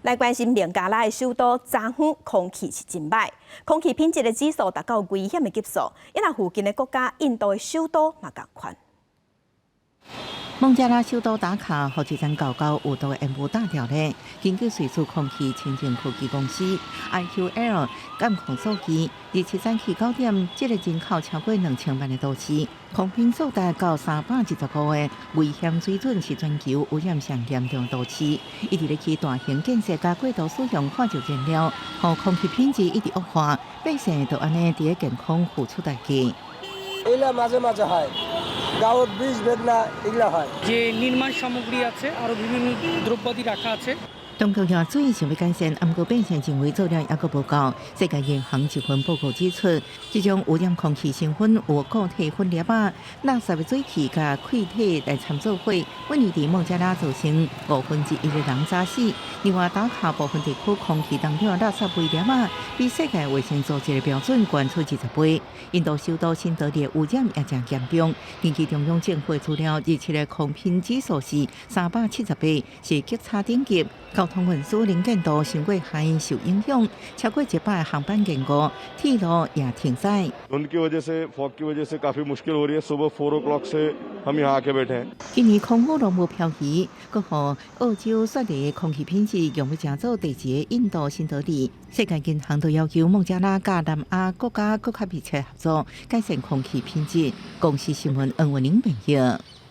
來關心孟加拉的首都，昨昏空氣是真䆀，空氣品質的指數達到危險的級數，因為附近的國家印度的首都嘛仝款。孟加拉首都達卡，予一層厚厚有毒的煙霧罩著咧。根據瑞士空氣清淨科技公司 IQAir 監控數據，27早起9點，這個人口超過2000萬的都市，空品數達到375個危險水準，是全球污染上嚴重都市。一直咧起大型建設佮過度使用化石燃料，予空氣品質一直惡化，百姓就按呢佇咧健康付出代價。 এগুলা মাঝে মাঝে হয় গাঁত বিষ বেদনা এগুলা হয়। যে নির্মাণ সামগ্রী আছে আরও বিভিন্ন দ্রব্যাদি রাখা আছে। 當局用水想欲改善，毋過百姓認為做了猶閣無夠。世界銀行一份報告指出，這種污染空氣成分有固體粉粒仔、垃圾的水汽佮氣體來摻做伙，每年佇孟加拉造成1/5的人早死。另外，達卡部分地區空氣當中的垃圾微粒仔，比世界衛生組織的標準懸出20倍。印度首都新德里的污染也誠嚴重。根據中央政府的資料，27日空品指數是378，是極差等級。交通運輸能見度傷過害受影響，超過100個航班延誤，鐵路也停駛。 धुंध की वजह से, फॉग की वजह से काफी मुश्किल हो रही है। सुबह 4 o'clock से हम यहाँ आके बैठे हैं。今年空污攏無飄移，閣予澳洲雪梨空氣品質用欲成做第一个印度新德里。世界銀行都要求孟加拉佮南亞國家閣較密切合作，改善空氣品質。公視新聞黃文玲編譯。